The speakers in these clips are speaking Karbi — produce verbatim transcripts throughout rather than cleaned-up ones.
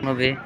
Nobe.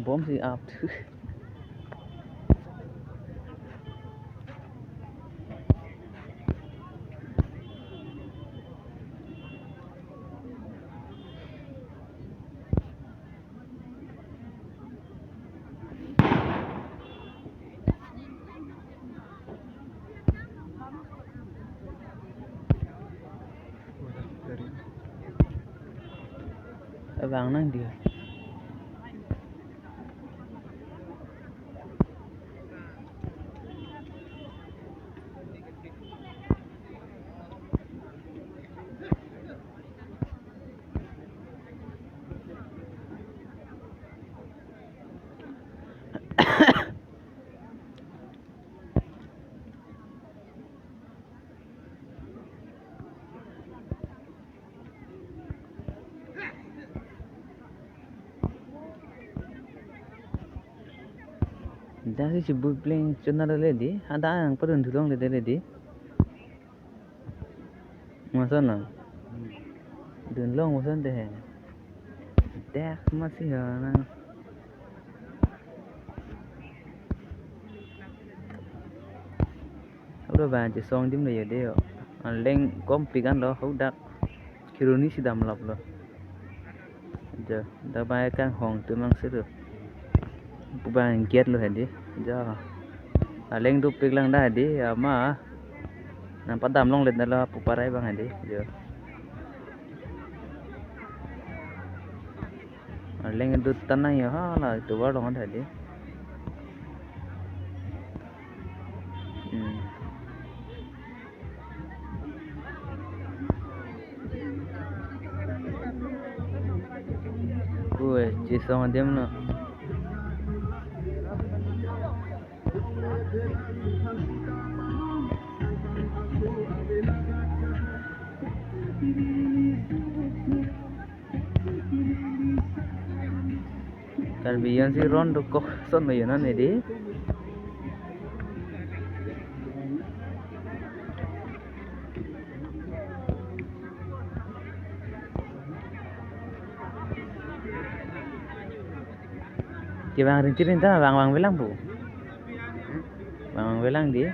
Bom si ap. Abang nang dia. Dak si chibui pleng chonat le di, hadak nangpadun thulongle de le di. Masan na? Dunlong masan de he. Dak masi ha nang. Udah banci song dim lo ya de yo. Aleng kom pikan lo, hadak kiruni si damlap lo. Jo, dak bang kanghong atum mang si lo. Pu bang get lo hedi. Jo. Aleng dopik lang dah hedi, ama. Nangpadam longledetlo pu parai bang hedi. Jo. Aleng dut tanang yo hala itu warung ada hedi. Hmm. Ue, chisong adim lo. Karbi Anglong si ron dokok son lo yonan edi. Kevang rinti rinta bang bang velang pu. Bang bang velang di.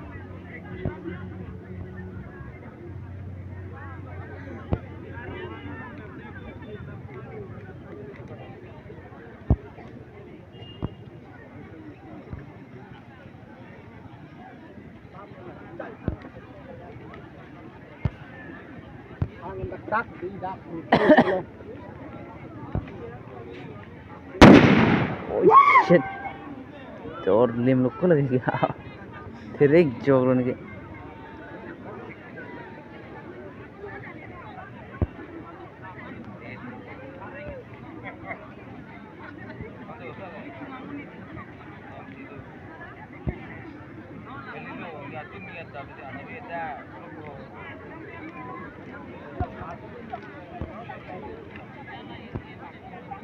Oh shit. Chor lim loko lagi kya? Therik jog lo niki.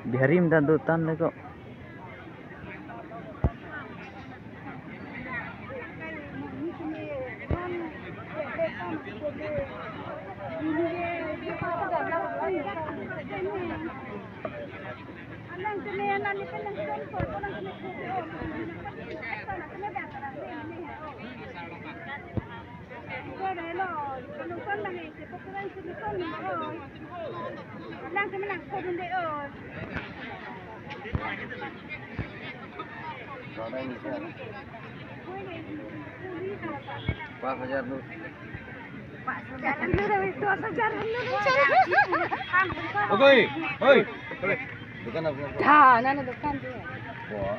Bihari meda dotan leko. पाँच हजार दो। ओए, ओए, ओए। दुकान अपना। हाँ, ना, ना, दुकान पे है। वाह।